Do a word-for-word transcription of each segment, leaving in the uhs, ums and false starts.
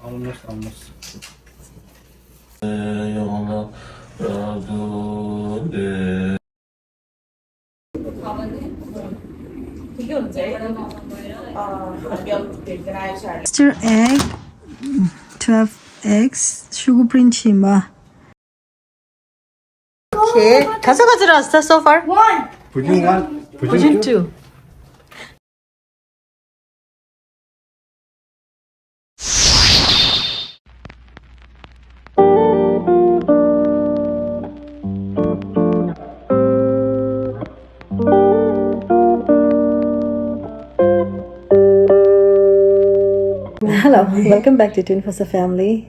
Almost, almost. Easter egg, twelve eggs, sugar print chima. Okay, kasa kasa rasta so far? One. Pujung one, pujung two. Hello, welcome back to Twin Foster Family.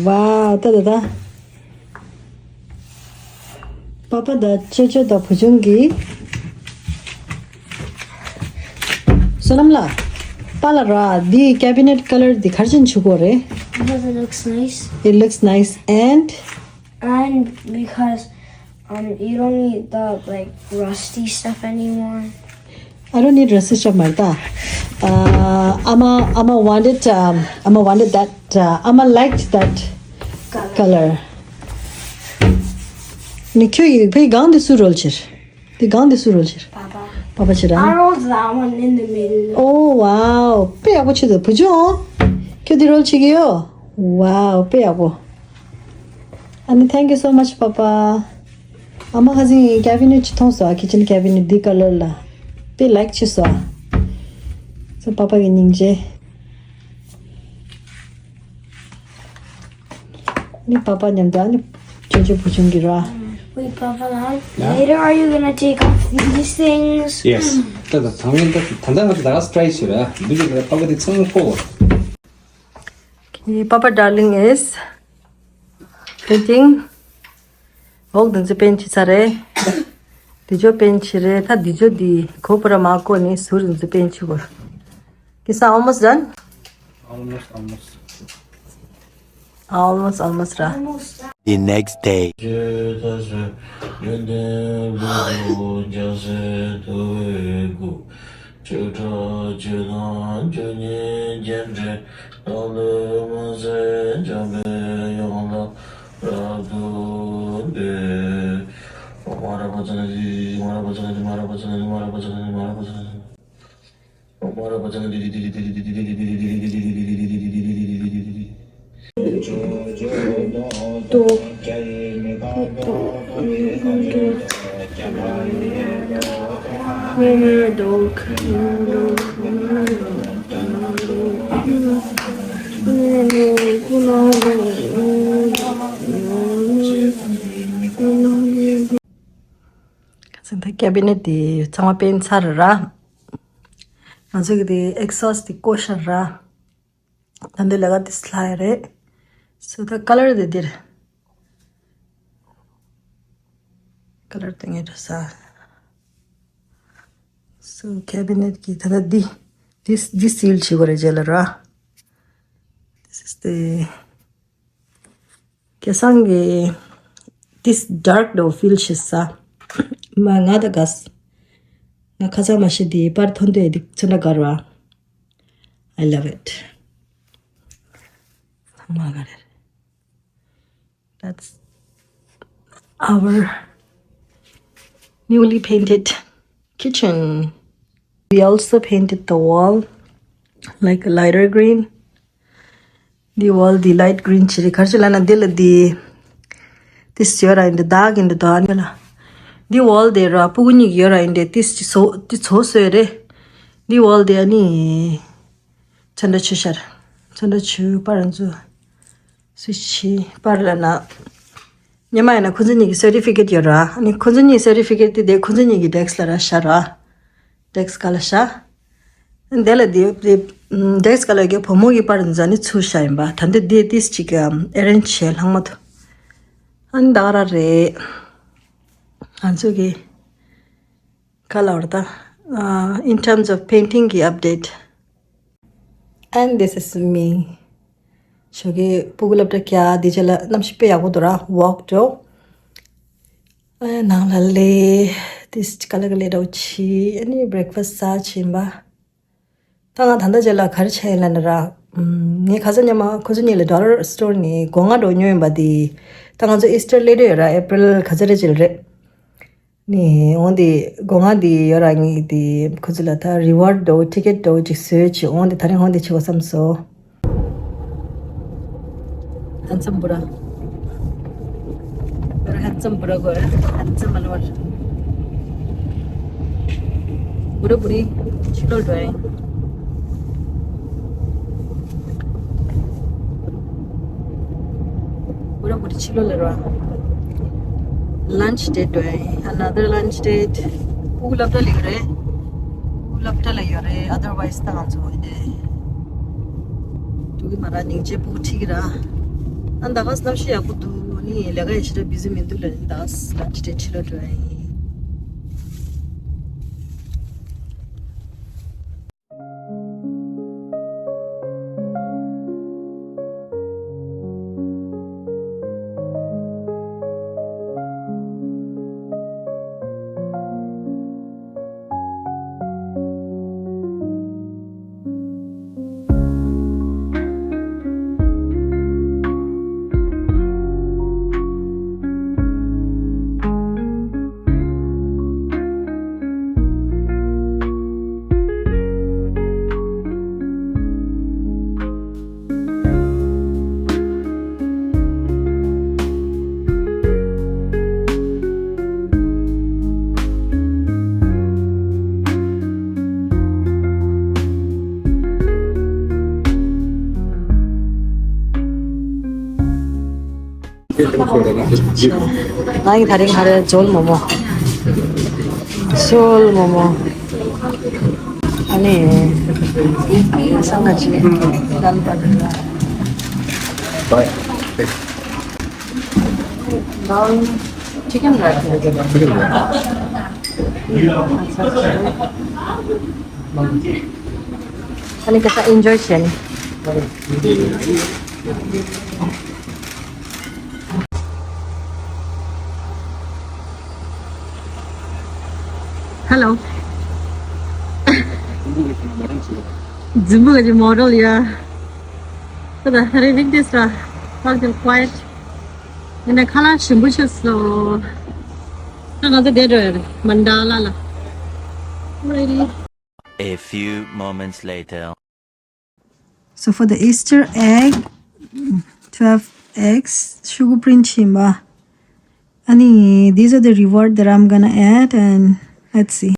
Wow, ད་ད་ད། པ་པ་དང་ཅོ་ཅོ་དང་བུ་ཆུང་གིས། བསོད་ནམས་ལགས། པཱ་ལགས་ར། འདི་cabinet color འདི་ག་རེ་བྱས་ནས་བྱུགས་པ་རེད། Because it looks nice. It looks nice and And because um, you don't need the like rusty stuff anymore. I don't need rusty stuff, Martha. Uh, Ama, Ama wanted, um, Ama wanted that. Uh, Ama liked that color. Ni kyo yi pe gang de su roll chir. De gang de su roll chir. Papa. Papa chira. I rolled that one in the middle. Oh wow. Pe ya ko chi de pujo. Kyo de roll chi yo. Wow, pe ya ko. ཨ་ནི་thank you so much, Papa. ཨ་མ་ཁ་སང་cabinet ཅིག་མཐོང་སོང་། kitchen cabinet འདི་color ལ་དཔེ་like བྱས་སོང་། སོ་Papa གི་སྙིང་རྗེ། ནི་Papa མཉམ་དུ་ཨ་ནི་ཅོ་ཅོ་བུ་ཆུང་གི་ར། Wait, Papa, later are you gonna take off these things? Yes. ད་ད་ད་ད་ད་ད་ང་ཚོ་ད་ག་strike བྱོས་ར། འདི་གི་ད་Papa དེ་ཚང་མ་ཕོག Okay, Papa darling is painting. འོག་དེ་ཚོ་paint བྱས་ཚར་རེད། དེ་ཚོ་paint བྱས་རེད། ད་དེ་ཚོ་དེ་གོ་པ་ར་མ་གོ་ནི་ཟུར་དེ་ཚོ་paint བྱས་གོ། Kisa almost done? Almost, almost. Almost, almost ར། The next day. ད་cabinet དེ་ཚང་མ་paint ཚར་ར། ང་ཚོ་གི་དེ་exhaust དེ་བཀོག་ཤག་ར། ད་འདི་ལས་ཀ་དེ་སླ་ཡ་རེད། སོ་ད་color དེ་འདིར། color དེ་ངས་འགྲོ་ས། སོ་cabinet གི་ད་ད་འདི། འདི་འདི་seal བྱེད་དགོས་རེད་རྗེས་ལ་ར། This is the སྐལ་བཟང་གི་this dark though feel བྱེད་ས། མ་ང་ད་གས། ང་ཁ་ཚ་མ་ཤེས་དེ་པར་ཐོན་དུས་དེ་ཚོན་ཁྲ་དགར་བ། I love it. ཚང་མ་དགའ་རེད། That's our newly painted kitchen. We also painted the wall like a lighter green. འདི་wall འདི་light green བྱས་རེད། ག་རེ་བྱས་ལབ་ན་འདི་ལ་འདི། འདི་ཟེར་ར་ཡིན་འདི་dark ཡིན་འདི་དོ་ཨ་ནི་ལ། འདི་wall དེ་ར་སྤུ་གུ་གཉིས་ཀྱི་ཡོད་ར་ཡིན་འདི་འདི་ཚོ་འདི་ཚོ་བཟོས་རེད། འདི་wall དེ་ཨ་ནི། ཚོན་ཁྲ་ཆུ་ཤར། ཚོན་ཁྲ་ཆུ་པར་ར་འཛུ། སུ་ཆི་པར་ལ་ན། ཉི་མ་ཡིན་ན་ཁོ་ཚོ་གཉིས་ཀྱི་certificate ཡོད་ར། ཨ་ནི་ཁོ་ཚོ་གཉིས་certificate དེ་དེ་ཁོ་ཚོ་གཉིས་ཀྱི་desk ལ་ར་ཤར་ར། desk ག་ལ་ཤར། འདི་ལ་འདི་འདི་desk ག་ལ་གི་བུ་མོ་གི་པར་འཛིན་ནི་ཚུར་བཞག་ཡིན་པ། ད་འདི་འདི་ཏིས་ཅིག་arrange བྱས་ལྷག་མ་ཐུབ། ཨ་ནི་ད་ག་ར་རེད། ང་ཚོ་གི་ག་ལ་བར་ད། In terms of painting གི་update. And this is me. ཞོགས་ཀས་སྤུ་གུ་སློབ་གྲྭ་རྒྱག་དེ་རྗེས་ལ་གནམ་གཤིས་དཔེ་ཡག་པོ་འདུག་ར། walk འགྲོ། ཨ་ནང་ལ་ལས་དེ་ག་ལ་ག་ལས་འགྲོ་ཆི། ཨ་ནི་breakfast ཟ་ཕྱིན་པ། ད་ང་ད་ལྟ་རྗེས་ལ་ག་རེ་བྱས་ཡིན་ལབ་ན་ར། ངས་ཁ་སང་ཉི་མ་ཁོ་ཚོ་གཉིས་ལ་dollar store ནས་སྒོ་ང་འགྲོ་མྱོང་ཡིན་པ་དེ། ད་ང་ཚོ་Easter སླེབས་འདོད་ཡོད་ར། April ག་ཚོད་རེ་ཅིག་རེད། ནི་འོང་དེ་སྒོ་ང་དེ་ཡོད་ར། ངས་དེ་ཁོ་ཚོ་ལ་ད་reward འདྲ་བོ་ticket འདྲ་བོ་ཅིག་བཟོས་བྱས་འོང་དེ་ད་རིང་འོང་དེ་བྱེད་དགོས་བསམ་སོང་། Handsome bura. Very handsome bura go. Handsome alwar. Bura buri chilo doi. Bura buri chilo le ra. Lunch date doi. Another lunch date. Pu lapta le re. Pu lapta le yore. Otherwise ta nganzo ide. དུ་གི་མ་ར་ཉིང་ཅེ་པུ་ཁྲིག་ར། ཨ་ད་ག་སྣང་ཤི་ཡག་པོ་འདུག་ནི་ལས་ཀ་ཡེ་ཤི་ར་བི་ཟི་མི་འདུག་ལ་ནི་ད་ལ་ཅི་ཏེ་ཕྱི་ལ་འགྲོ་ཡ་ཡིན། ང་ཡི་ད་རིང་ཧ་རེ་ཇོལ་མོ་མོ། ཇོལ་མོ་མོ། ཨ་ནི། སང་ག་ཅི། ལམ་པ་དེ་ལ། Brown chicken rice. ཨ་ནི་ག་ས་enjoy བྱས་ནི། Hello. Zimbu gaji model ya. Tada hari weekdays ra. Fucking quiet. Ina khala shimbu sho so. Ina the dead mandala la. Ready. A few moments later. So for the Easter egg, twelve eggs, sugar print chimba. Ani, these are the reward that I'm gonna add, and let's see.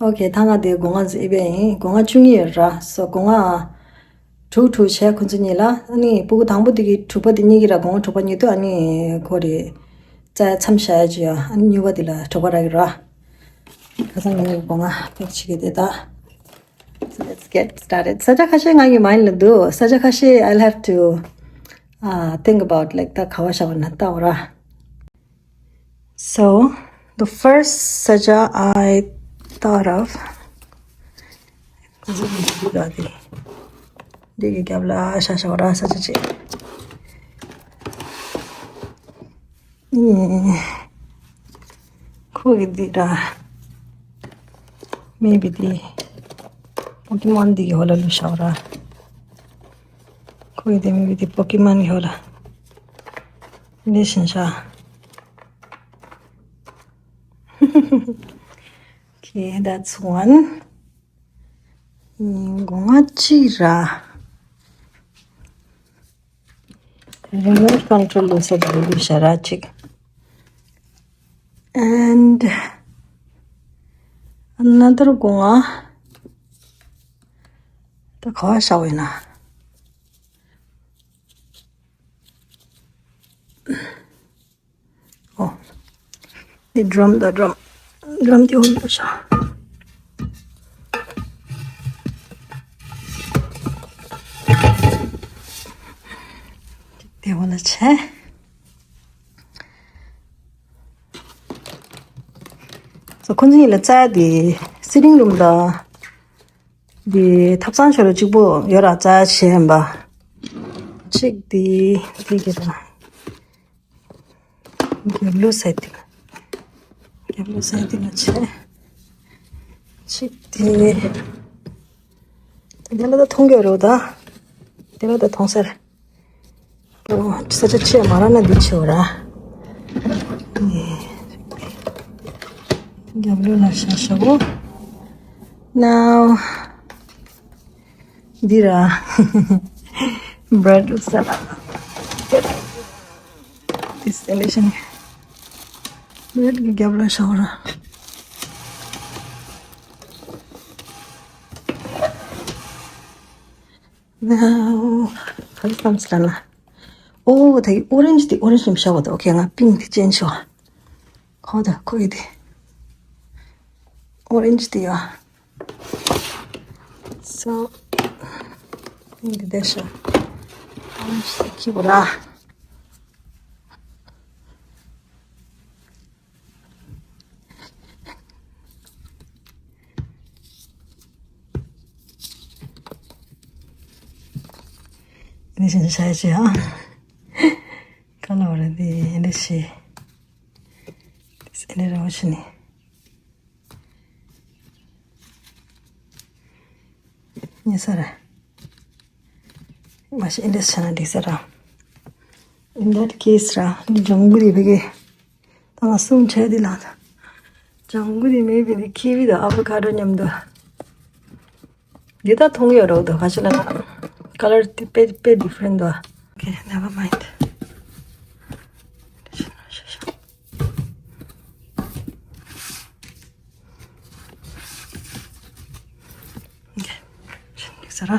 Okay, ཐང་ང་དེ་སྒོ་ང་ཟེར་བས་ཡིན། སྒོ་ང་བཅུ་གཉིས་ཡོད་ར། སོ་སྒོ་ང་དྲུག་དྲུག་བྱས་ཁོ་ཚོ་གཉིས་ལ། ཨ་ནི་སྤུ་གུ་དང་པོ་དེ་གི་དྲུག་པ་དེ་གཉིས་ཀྱི་ར་སྒོ་ང་དྲུག་པ་གཉིས་དུ་ཨ་ནི་ཁོ་རེ་རྩ་མཚམས་བྱ་ཡ་ཅི་ཡ། ཨ་ནི་གཉིས་པ་དེ་ལ་དྲུག་པ་ར་གི་ར། ཁ་སང་ངའི་སྒོ་ང་ཕེག་བྱེད་ཀྱི་དེ་ད། So let's get started. ས་ཆ་ཁ་ཤས་ང་གི་མའིན་ལ་འདུག་ས་ཆ་ཁ་ཤས་I'll have to uh, think about, like, ད་ག་བ་བྱ་བ་ན་ལྟ་བ་ར། So, the first saja I thought of འདི་གི་རྒྱབ་ལ་ཤ་ཤ་བ་ར་ས་ཆ་ཅིག་ཁོ་གི་འདི་ར། མེ་བི་འདི་པོ་ཀི་མོན་འདི་གི་ཧོ་ལ་ལུ་ཤ་བ་ར། ཁོ་གི་འདི་མེ་བི་འདི་པོ་ཀི་མོན་གི་ཧོ་ལ་ལུ་ཤིན་ཤ། Okay, that's one. ཨིན། སྒོ་ང་གཅིག་ར། Remote control ལོ་ས་དང་ལུ་ཤ་ར་གཅིག And another སྒོ་ང་ ག་བ་བཞག་པ་ཡིན་ན། ཨོ། འདི་སྒྲོམ་དང་སྒྲོམ། སྒྲོམ་དེ་འོག་ལ་བཞག་དེ་འོག་ལ་བྱས། སོ་ཁོང་ཚོ་གཉིས་ལ་རྩྭ་དེ་སི་ཊིང་རུམ་དང་། འདི་ཐབ་ཚང་ཕྱོགས་ལ་གཅིག་པོ་ཡོད་ར། རྩྭ་བྱེད་ཡིན་པ། གཅིག་འདི་འདི་གི་ར། རྒྱབ་ལོགས་སའི་ཊི་ལ། རྒྱབ་ལོགས་སའི་ཊི་ལ་བྱས། གཅིག་འདི། འདི་ལ་ད་མཐོང་གི་རེད་ད། འདི་ལ་ད་མཐོང་ས་རེད། ཨོ། ས་ཆ་ཆེ་མ་རག་ན་འདི་ཆེ་བ་ར། རྒྱབ་ལོགས་ལ་བཞག་བཞག་གོ། Now འདི་ར། Bread salad. This delicious. Bread གི་རྒྱབ་ལ་བཞག་ར། Now ག་རེ་བསམ་སྲིད་ལབ་ན། ཨོ་ད་གི་ཨོ་རེན་ཇི་དེ། ཨོ་རེན་ཇི་ནས་བཞག་པ་དང་། ཨོ་ཁེ། ང་པིང་དེ་ཅན་ཤོ། ཁོ་ད་ཁོ་ཡི་དེ། ཨོ་རེན་ཇི་དེ་ཡ། སོ། པིང་དེ་བསྡད་ཤོ། ཨོ་རེན་ཇི་དེ་ཁྱི་པོ་ར། ཨེ་འདྲ་བྱས་ན་ཤ་ཡ་ཆེ་ཨ། ག་ལ་བ་རེད་དེ། ཨེ་འདྲ་བྱས། ཨེ་འདྲ་ར་བ་ཆེ་ནི། ཉེ་ས་རེད། མ་གཞི་ཨེ་འདྲ་བྱས་ན་འགྲིག་ས་ར། In that case ར། འདི་ལྗང་གུ་རེད་བེ་གེ། ད་ང་གསུམ་བྱས་འདི་ལ། ལྗང་གུ་རེད། མེད་པའི་འདི་ཀི་ཝི་དང་ཨ་བོ་ཀ་ཌོ་མཉམ་དུ། འདི་ད་མཐོང་ཡོད་རོགས་དོ། ག་ཤེད་ལ་ན་ཀ་ལར་དེ་དཔེ་དཔེ་ཌི་ཕ་རེན་ཊི་འདུག Okay, never mind. Okay, ཤིན་ཏུ་ཟ་ར།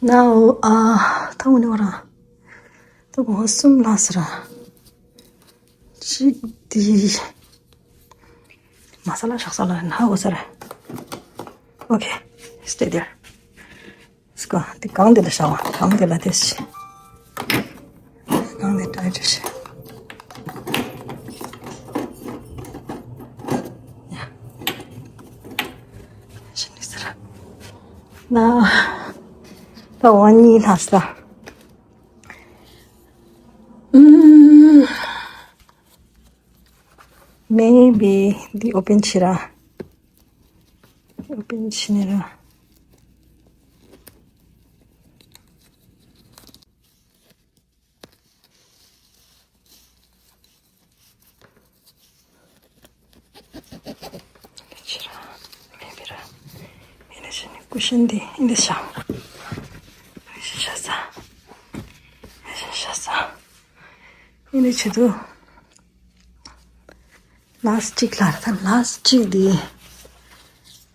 Now ཨ་ཐང་ནི་བ་ར། ད་གོང་གསུམ་ལ་ཟ་ར། གཅིག་འདི། མ་ས་ལ་ཤག་ས་ལ་ན་འོ་ས་ར། Okay, stay there. སྐོ་འདི་གང་འདི་ལ་བྱ་བ། གང་འདི་ལ་དེ་ཤི། གང་འདི་ཏྲའི་ཏྲ་ཤི། ཡ། ཤི་ནི་ཟེར། ན། ད་འོ་གཉིས་ལྷག་ས། ཨུམ། Maybe འདི་ཨོ་པན་བྱེད་ར། ཨོ་པན་བྱེད་ནི་ར། ཕྱི་ར། མེད་པའི་ར། ཨེ་ནས་ཤི་ནི་ཀུ་ཤན་འདི་ཨེ་ནས་བཞག་ཨེ་ནས་ཤི་ཤ་ས། ཨེ་ནས་ཤི་ཤ་ས། ཨེ་ནས་བྱེད་དུ། ལཱསི་གཅིག་ལ་ད་ལཱསི་གཅིག་འདི།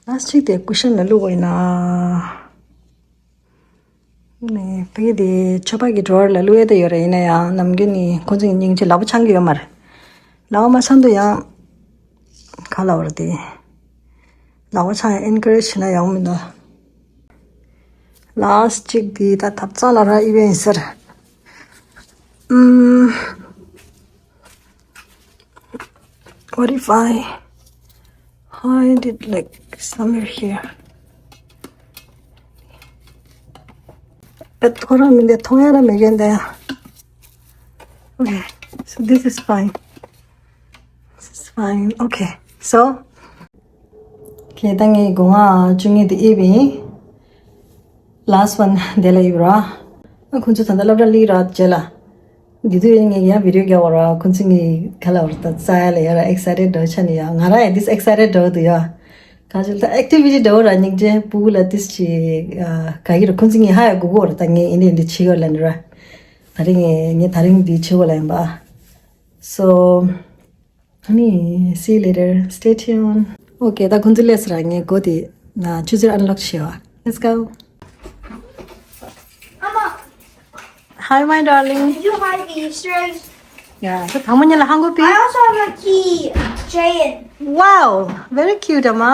ལཱསི་གཅིག་དེ་ཀུ་ཤན་ལ་བླུགས་པ་ཡིན་ན། ནས་ཕ་གི་དེ་ཆོས་པ་གི་ཌོ་ར་ལ་བླུགས་ཡས་དེ་ཡོད་རེད། ཡིན་ན་ཡང་ནམ་རྒྱུན་ནི་ཁོ་ཚོ་སྙིང་རྗེ་ལག་པ་འཆང་གི་ཡོད་མ་རེད། ལག་པ་མ་འཆང་དུས་ཡང་ག་ལ་བར་དེ་ལག་པ་འཆང་ཡང་ཨེན་ཀ་རེཇ་བྱས་ན་ཡག་མི་འདུག་ལཱསི་གཅིག་དེ་ད་ཐབ་ཚང་ལ་ར་ཨི་བེན་ཟེར། ཨུམ། What if I hide it like somewhere here? ཨེ་ཐོ་ར་མི་འདི་མཐོང་ཡ་ར་མེད་མཁན་འདི། Okay, so this is fine. This is fine. Okay, so. Okay, ད་ངས་སྒོ་ང་བཅུ་གཉིས་དེ་ཨེ་བི། Last one དེ་ལ་ཡིབ་ར། ཨ་ཁོང་ཚོ་ད་ལྟ་སློབ་གྲྭ་སླེབས་ར་རྗེས་ལ། འདི་དུས་ངས་ཡང་བི་ཌི་ཡོ་རྒྱག་བ་ར། ཁོང་ཚོ་ངའི་ཁ་ལ་བར་ད་རྩ་ཡ་ལ་ཡ་ར་ཨེག་སའི་ཊེཌ་འདྲ་ཆགས་ནས་ཡ། ང་ར་ཡ་ཏིས་ཨེག་སའི་ཊེཌ་འདྲ་བོ་འདུག་ཡ། ག་ཅིག་ད་ཨེག་ཊི་བི་ཊི་འདྲ་བོ་ར་སྙིང་རྗེ་སྤུ་གུ་ལ་ཏིས་ཅིག་ག་གི་ར། ཁོང་ཚོ་ངའི་ཧ་ཡ་གོ་གོ་ར། ད་ངས་ཨེ་འདྲ་འདི་བྱེད་ཡོད་ལབ་ནི་ར། ད་རིང་ངས་ངས་ད་རིང་འདི་བྱེད་དགོས་ལབ་ཡིན་པ། So ཨ་ནི། See you later. Stay tuned. Okay, ད་ཁོང་ཚོ་སླེབས་ཟེར་ར། ངས་སྒོ་དེ་ན་ཆུ་ཚོད་ཨན་ལོག་བྱེད་བ། Let's go. Hi, my darling. Did you hide the Easter eggs? Yeah, so དང་པོ་ཉིད་ལ་ཧང་གོ་པི། I also have a key chain. Wow, very cute, Ama.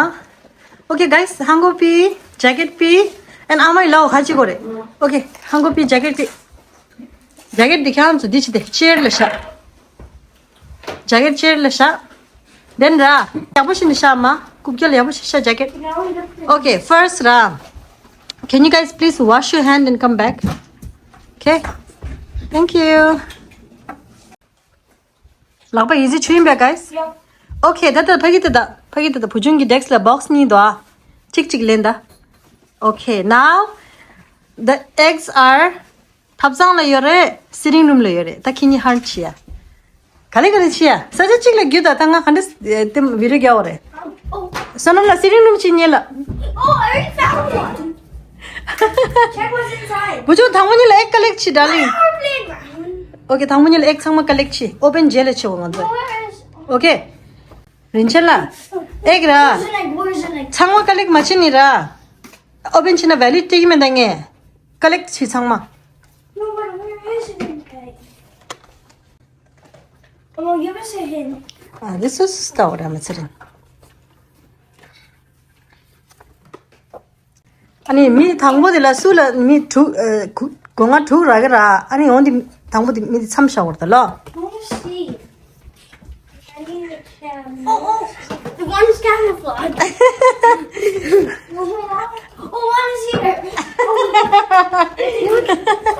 Okay, guys, ཧང་གོ་པི། ཇེ་ཀེཊ་པི། ཨེན་ཨ་མའི་ལའོ་ཁ་ཅིག་གོ་རེ། Okay, ཧང་གོ་པི་ཇེ་ཀེཊ་པི། ཇེ་ཀེཊ་འདི་ཁྱམ་ཚོ་འདི་ཅི་དེ་ཅེར་ལ་ཤ། ཇེ་ཀེཊ་ཅེར་ལ་ཤ། དེན་ར། ཡག་པོ་ཞིག་ནི་ཤ་མ། རྐུབ་བཀྱག་ལ་ཡག་པོ་ཞིག་ཤ་ཇེ་ཀེཊ། Okay, first ར། Can you guys please wash your hand and come back? Okay. Thank you. ལག་པ་ཡི་ཟི་ཆུ་ཡིན་པས་guys? Okay, ད་ད་ཕ་གི་ད་ད་ཕ་གི་ད་ད་བུ་ཆུང་གི་ཌེསྐ་ལ་བོག་སི་གཉིས་འདུག་ཨ། གཅིག་གཅིག་ལེན་ད། Okay, now the eggs are ཐབ་ཚང་ལ་ཡོད་རེད། སི་ཊིང་རུམ་ལ་ཡོད་རེད། ད་ཁྱེད་གཉིས་ཧར་ཆི་ཡ། ག་ལེ་ག་ལེ་ཆི་ཡ། ས་ཆ་གཅིག་ལ་རྒྱུ་ད་ད་ང་ག་འདྲ་དེ་བི་ཌིའོ་རྒྱག་འོ་རེད། བསོད་ནམས་ལ་སི་ཊིང་རུམ་ཅིག་ཉེ་ལ། Oh, I already found one. Check what's inside. བུ་ཆུང་དང་པོ་ཉིད་ལ་ཨེག་ཀ་ལེག་ཆི་ཌར་ལིང་། Our playground. Okay, དང་པོ་ཉིད་ལ་ཨེག་ཚང་མ་ཀ་ལེག་ཆི། ཨོ་པན་རྗེས་ལ་ཆི་འོ་ང་ཚོ། Where is Okay. རིན་ཆེན་ལ། ཨེག་ར། Where's the egg? Where's the egg? ཚང་མ་ཀ་ལེག་མ་ཆི་ནི་ར། ཨོ་པན་ཆི་ན་བེ་ལིཌ་སྟེར་གི་མེད་ད་ངས། ཀ་ལེག་ཆི་ཚང་མ། No, but where is the egg? Come on, give us a hint. ཨ་དེ་སུ་སུ་ལྟ་བ་ར་མི་ཚེ་རིང་། ཨ་ནི་མི་དང་པོ་དེ་ལ་སུ་ལ་མི་དྲུག་ཨ་གུ་སྒོ་ང་དྲུག་རག་གི་ར། ཨ་ནི་འོང་དེ་དང་པོ་དེ་མི་དེ་མཚམས་བཞག་བར་ད་ལོ། Let me see. I need a camera. Oh, oh, the one is camouflaged. Oh, oh, one is here.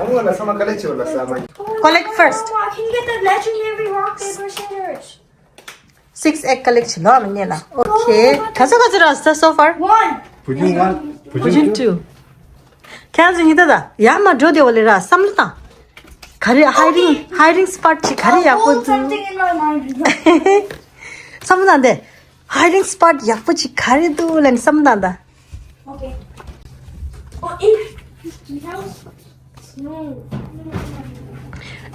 ཨོ་ལ་ས་མ་ཀ་ལེག་ཆི་བ་ལ་ས་མ། Collect first. Oh, I can get the legendary rock, paper, scissors. Six egg collect ཆི་ལོ་མི་ཉེ་ལ། Okay. ག་ཚོད་ག་ཚོད་རག་ས་so far? One. བུ་ཆུང་one. བུ་ཆུང་two. ཁྱེད་ཚོ་གཉིས་ད་ད་ཡར་མར་འགྲོ་བདེ་བ་ལས་ར་བསམ་བློ་བཏང་། ག་རེ་hiding hiding spot ཆི་ག་རེ་ཡག་པོ་འདུག Something in my mind. བསམ་བློ་བཏང་དེ། Hiding spot ཡག་པོ་ཆི་ག་རེ་འདུག་ལབ་ནས་བསམ་བློ་བཏང་ད། Okay. Oh, in the house. No.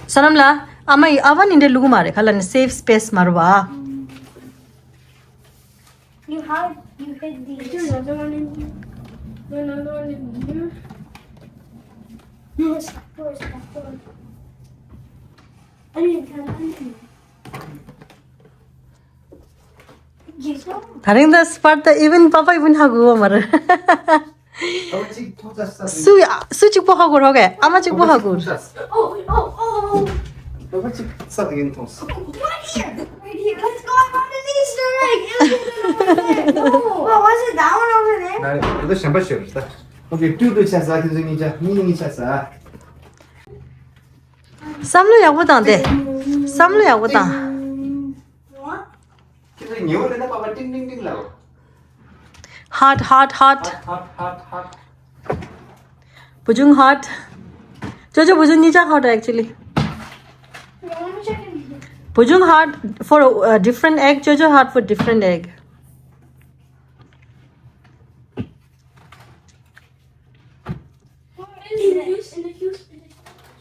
བསོད་ནམས་ལ་ཨ་མ་ཡི་ཨ་བ་ནི་འདྲ་ལུག་མ་རེད་ག་ལ་ནི་safe space མ་རུ་བ། You hide, you hid these. Is there another one in here? Is there another one in here? Yes, of course, of course. I mean, can I? ད་རིང་ད་སྤར་ད་even་པ་པ་even་ཧ་གོ་བ་མ་རེད། ཨ་མ་གཅིག་ཐུག་ས་ས། སུ་ཡ་སུ་གཅིག་པོ་ཧ་གོ་རོགས་གས་ཨ་མ་གཅིག་པོ་ཧ་གོ། Oh, oh, oh, oh. ཨ་མ་གཅིག་ས་དེ་གིན་ཐོངས། Right here, right here. Let's go up on the Easter egg. It'll be over there. No. Oh, was it that one over there? ན་རེ་ད་གཞན་པ་ཤོར་ད། Okay, two two ཆ་ས་ཁྱེད་ཚོ་གཉིས་ཆ་གཉིས་གཉིས་ཆ་ས། བསམ་བློ་ཡག་པོ་བཏང་སྟེ། བསམ་བློ་ཡག་པོ་བཏང་། ཁྱེད་ཚོ་ཉེ་བོ་རེད་ན་པ་པ་ཏིང་ཏིང་ཏིང་ལབ། Heart, heart, heart. Heart, heart, heart, heart. བུ་ཆུང་heart. ཅོ་ཅོ་བུ་ཆུང་གཉིས་ཆ་heart actually. བུ་ཆུང་heart for a, a different egg. ཅོ་ཅོ་heart for different egg.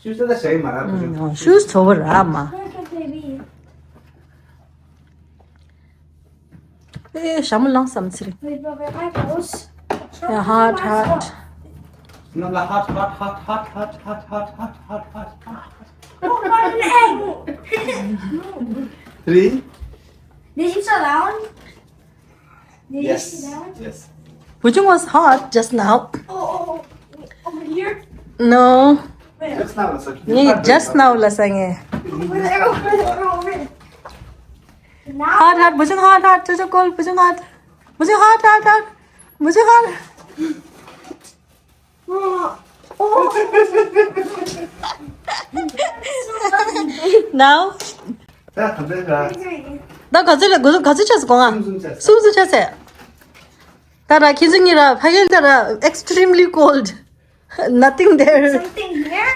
ཤུ་ས་ད་ཞའི་མ་ར་བུ་ཆུང་། ཤུ་ཚོ་བ་ར་མ། ཨེ་ཞྭ་མོ་ལངས་སམ་ཚེ་རིང་། ཡ་heart, heart. ན་ལ་heart, heart, heart. Three. Did you sit down? Did you sit down? Yes. Which one was hot just now? Oh, oh, oh. Over here? No. Where? Just now, sir. ངས་just now་ལ་ཟེར་ངས། Over there, over there, over there. Now? Hot, hot. བུ་ཆུང་hot, hot. ཅོ་ཅོ་ཀོལ། བུ་ཆུང་hot. བུ་ཆུང་hot, hot, hot. བུ་ཆུང་hot. Now? ད་ག་ཚོད་ར། ད་ག་ཚོད་ར། ག་ཚོད་ཆགས་སོང་ང་། གསུམ་གསུམ་ཆགས་སོང་། གསུམ་གསུམ་ཆགས་སོང་། ད་ར་ཁྱེད་ཚོ་གཉིས་ར་ཕ་གིར་ད་ར་extremely cold. Nothing there. Something here?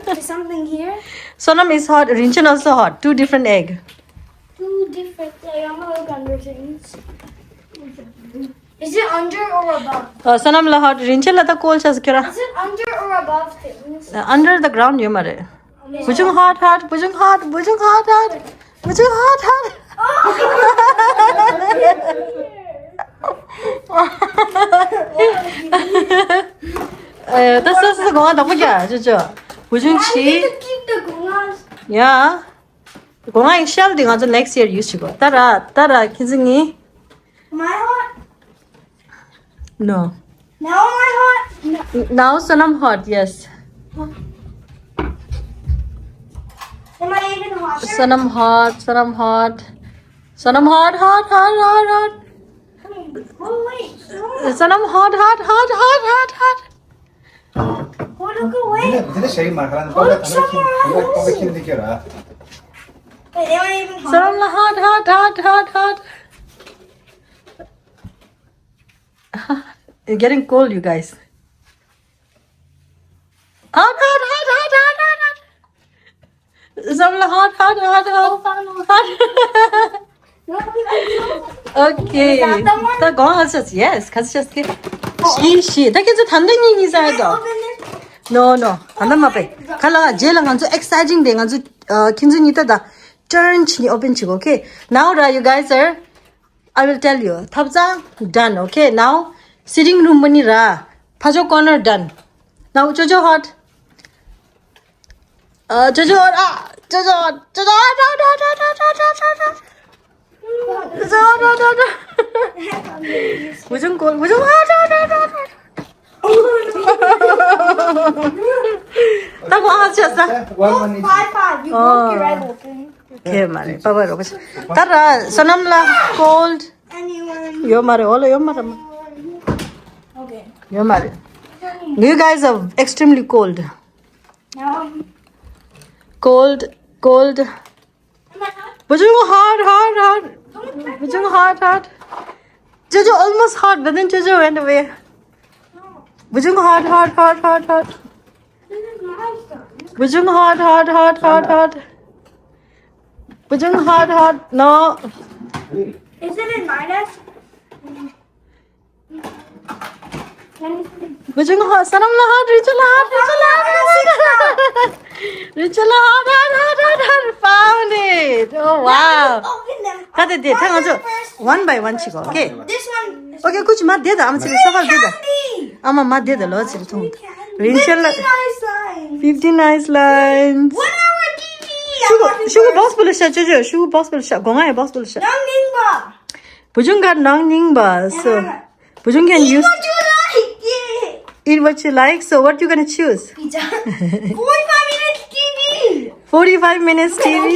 There's something here? Sonam is hot, Rinchen also hot. Two different egg. Two different, like, I'm gonna look under things. Is it under or above? ཨ། བསོད་ནམས་ལ་hot, རིན་ཆེན་ལ་ད་cold་ཆགས་སུ་ཁྱོད་རང་། Is it under or above things? Under the ground ཡོད་མ་རེད། བུ་ཆུང་hot, hot, བུ་ཆུང་hot, བུ་ཆུང་hot, hot, བུ་ཆུང་hot, hot. ཨེ། ད་སོ་སོ་གོང་དང་པོ་རྒྱག་ཅོ་ཅོ། བུ་ཆུང་ཆི། Keep the goulash. Yeah. སྒོ་ང་ཡི་ཤེལ་འདི་ང་ཚོ་next year use བྱེད་དགོས། ད་ར་ད་ར་ཁྱེད་ཚོ་གཉིས། My heart. No. Now my heart. No. Now Sonam hot, yes. Am I even hot? Sonam hot, Sonam hot. Sonam hot, hot, hot, hot, hot. Oh, wait. Sonam hot, hot, hot, hot, hot, hot. Oh, look away. Wait, am I even hot? Sonam la hot, hot, hot, hot, hot. It's getting cold, you guys. Hot, hot, hot, hot, hot, hot, hot. Sonam la hot, hot, hot, hot, hot. Okay. ད་གོང་ཧ་ཆ། Yes, ཁ་ཆ་སྐྱེ། ཤི་ཤི། ད་ཁྱེད་ཚོ་ད་ལྟ་གཉིས་གཉིས་ཟ་ཡ་དོ། No, no. ད་ལྟ་མ་པས། ཁ་ལ་རྗེས་ལ་ང་ཚོ་exciting day. ང་ཚོ་ཨ་ཁྱེད་ཚོ་གཉིས་ད་ད་turn བྱེད་open བྱེད་གོ། Okay. Now ར་you guys are, I will tell you. ཐབ་ཚང་done. Okay. Now sitting room པ་ནི་ར་ཕ་ཇོ་corner done. Now ཅོ་ཅོ་hot. ཨ་ཅོ་ཅོ་hot. ཨ་ཅོ་ཅོ་hot. ཅོ་ཅོ་hot, hot, hot, hot, hot, hot, hot, hot. ཅོ་ཅོ་hot, hot, hot, hot. བུ་ཆུང་cold. བུ་ཆུང་hot, hot, hot, hot, hot. ད་གོང་ཧ་ཆ་ས། One, one, five, five. You broke your elbow. Okay མ་རེད། པ་པ་རོགས། ད་ར་སོ་ནམ་ལ་cold. Anyone? ཡོད་མ་རེད། འོ་ལ་ཡོད་མ་རེད། Okay. ཡོད་མ་རེད། You guys are extremely cold. Now I'm cold, cold. Am I hot? བུ་ཆུང་hot, hot, hot. བུ་ཆུང་hot, hot. ཅོ་ཅོ almost hot, but then ཅོ་ཅོ went away. བུ་ཆུང་hot, hot, hot, hot, hot. This is my stuff. བུ་ཆུང་hot, hot, hot, hot, hot. བུ་ཆུང་hot, hot. No. Is it in my desk? བུ་ཆུང་hot. སོ་ནམ་ལ་hot. རིན་ཆེན་ལ་hot. རིན་ཆེན་ལ་hot. རིན་ཆེན་ལ་hot, hot, hot, hot, hot. Found it. Oh wow. Open them. ད་དེ་དེ་ད་ང་ཚོ་one by one བྱེད་གོ། Okay. This one. Okay. ཀུ་ཅི་མ་དེ་ད་ཨ་མ་ཚེ་རིང་ས་ཕར་དེ་ད། Candy. ཨ་མ་མ་དེ་ད་ལོ་ཚེ་རིང་ཐུང་། རིན་ཆེན་ལ་fifty nice lines. Fifty nice lines. One hour T V. ཤུ་གུ་ཤུ་གུ་box པོ་ལ་ཤ། ཅོ་ཅོ་ཤུ་གུ་box པོ་ལ་ཤ། སྒོ་ང་ཡི་box པོ་ལ་ཤ། ནང་ནིང་པ། བུ་ཆུང་ག་ནང་ནིང་པ། So བུ་ཆུང་can use. Eat what you like. Yeah. Eat what you like. So what you gonna choose? Pizza. Forty-five minutes T V. Forty-five minutes T V.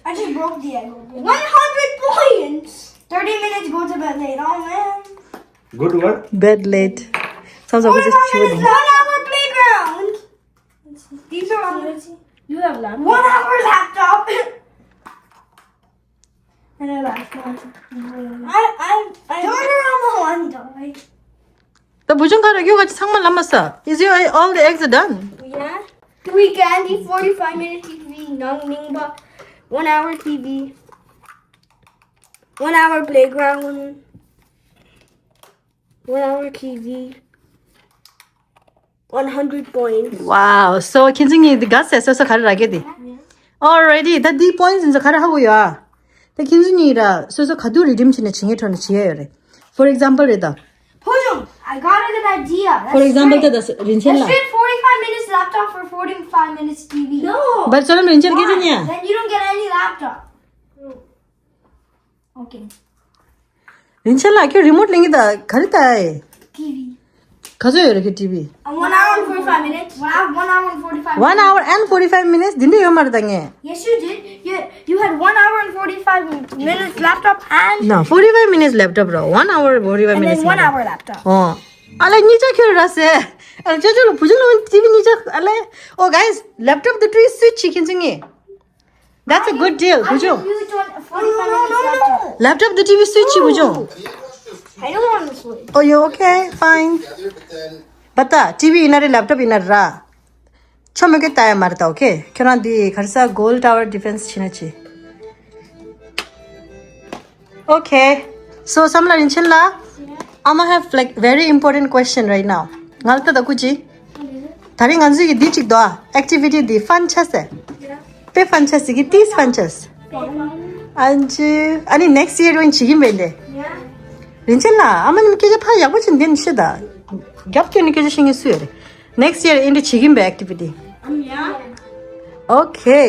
I just broke the egg. One hundred points. Thirty minutes, go to bed late. Oh man. Go to what? Bed late. Sounds like we just chewed. One hour playground. These are all. You have laptop. One hour laptop. And a laptop. I, I, I. Daughter, I'm a one die. ད་བུ་ཆུང་ག་ར་ཡོད་ག་ཚང་མ་ལ་མ་ས། Is your all the eggs are done? Yeah. Three candy, forty-five minute T V, ནང་ནིང་པ། One hour T V. One hour playground. One hour T V. One hundred points. Wow. So ཁྱེད་ཚོ་གཉིས་འདི་ག་ས་སོ་སོ་ག་རེ་རག་གི་དེ། Already ད་འདི་points འདི་ག་རེ་ཧ་གོ་ཡོད་ཨ། ད་ཁྱེད་ཚོ་གཉིས་ར་སོ་སོ་ག་དུས་redeem བྱེད་ན་བྱེད་ངེས་འཕྲོ་ན་བྱེད་ཡ་ཡོད་རེད། For example རེད་ད། ཕོ་ཆུང་། I got an idea. For example ད་ད་རིན་ཆེན་ལ། Let's trade forty-five minutes laptop for forty-five minutes T V. No. But སོ་ནམ་རིན་ཆེན་སྐད་ཆ་ཉན། Then you don't get any laptop. Okay. རིན་ཆེན་ལགས་ཁྱོད་remote ལེན་གི་ད་ག་རེ་ལྟ་ཡ། T V. ག་ཚོད་ཡོད་རེད་ཁྱོད་T V། Uh, one hour and forty-five minutes. One hour, one hour and forty-five minutes. One hour and forty-five minutes འདི་འདྲ་ཡོད་མ་རེད་ད་ངས། Yes, you did. You, you had one hour and forty-five minutes laptop and No, forty-five minutes laptop ར། One hour, forty-five minutes laptop. And then one hour laptop. ཨོ། ཨ་ལས་གཉིས་ཆ་ཁྱོད་ར་ཟེ། ཨ་ལས་ཅོ་ཅོ་ལ་བུ་ཆུང་ལ་T V གཉིས་ཆ་ཨ་ལས། Oh guys, laptop འདི་switch བྱེད་མཁན་ཚོ་ངས། That's a good deal བུ་ཆུང་། Laptop འདི་T V switch བྱེད་བུ་ཆུང་། I don't want to switch. Oh, you okay? Fine. བ་ད་T V ཡིན་ན་རེད། Laptop ཡིན་ན་ར། ཆོ་མོ་གི་ལྟ་ཡ་མ་རེད་ད། Okay. ཁྱོད་རང་འདི་ག་རེ་ཟ། Gold Tower Defense བྱེད་ན་བྱེད། Okay. So བསམ་ལ་རིན་ཆེན་ལ། I'ma have like very important question right now. ང་ལ་ལྟ་ད་ཀུ་ཅི། ད་རིང་ང་ཚོའི་གི་འདི་གཅིག་འདུག་ཨ། Activity འདི་fun ཆགས་སེ། དཔེ་fun ཆགས་སེ་གི་ཏིས་fun ཆགས། ཨན་ཅི། ཨ་ནི་next year ཨིན་བྱེད་ཀྱིན་པས་འདི། རིན་ཆེན་ལ་ཨ་མ་ནི་སྐད་ཆ་ཕར་ཡག་པོ་ཅིག་འདི་ནི་ཤེས་ད། རྒྱབ་སྐྱོན་ནི་སྐད་ཆ་ཤེས་ངེས་སུ་ཡོད་རེད། Next year ཨིན་འདི་བྱེད་ཀྱིན་པས་activity། Okay.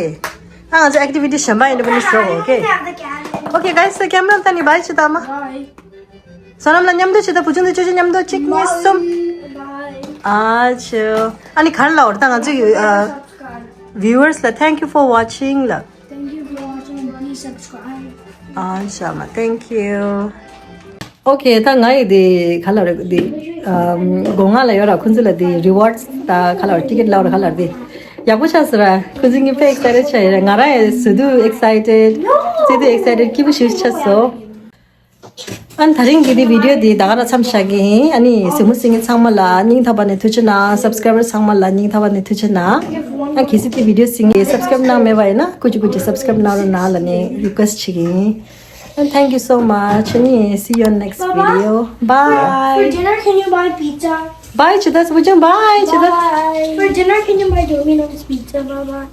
ད་ང་ཚོ་activity གཞན་པ་ཡིན་པ་ནི་ཤོག Okay. Okay, guys, the camera ད་ནི་bye བྱེད་དང་མ། བསོད་ནམས་ལ་མཉམ་དུ་བྱེད་དང་། བུ་ཆུང་དང་ཅོ་ཅོ་མཉམ་དུ་གཅིག་གཉིས་གསུམ། ཨ་ཅོ། ཨ་ནི་ག་རེ་ལབ་དགོས་རེད་ད་ང་ཚོའི་ཨ་viewers ལ། Thank you for watching ལབ། Thank you for watching and please subscribe. ཨ་ཅོ་མ། Thank you. Okay, ད་ང་ཡི་དེ་ག་ལབ་རེད་དེ། ཨམ། སྒོ་ང་ལ་ཡོད་ར་ཁོང་ཚོ་ལ་དེ་rewards ད་ག་ལབ་རེད། ticket ལབ་ར་ག་ལབ་རེད་དེ། ཡག་པོ་ཆགས་སོང་ར། ཁོང་ཚོ་གཉིས་དཔེ་excited ཆགས་ཡོད་ར། ང་རང་ཡང་བཟོ་དུས་excited། བརྩི་དུས་excited། སྐྱིད་པོ་ཞིག་ཆགས་སོང་། ཨ་ནི་ད་རིང་གི་དེ་video དེ་ད་ག་རང་མཚམས་བཞག་གི་ཡིན། ཨ་ནི་གཟིགས་མོ་གཟིགས་མཁན་ཚང་མ་ལ་སྙིང་ཐག་པ་ནས་ཐུགས་རྗེ་གནང་། subscriber ཚང་མ་ལ་སྙིང་ཐག་པ་ནས་ཐུགས་རྗེ་གནང་། ཨ་གལ་སྲིད་དེ་video གཟིགས་མཁན་subscribe གནང་མེད་པ་ཡིན་ན་སྐུ་མཁྱེན་སྐུ་མཁྱེན་subscribe གནང་རོགས་གནང་ལབ་ནས་request བྱེད་ཀྱི་ཡིན། And thank you so much. ཨ་ནི་see you on next video. Bye. For dinner, can you buy pizza? Bye བྱེད་དང་། བུ་ཆུང་bye བྱེད་དང་། Bye. For dinner, can you buy Domino's pizza? Bye bye.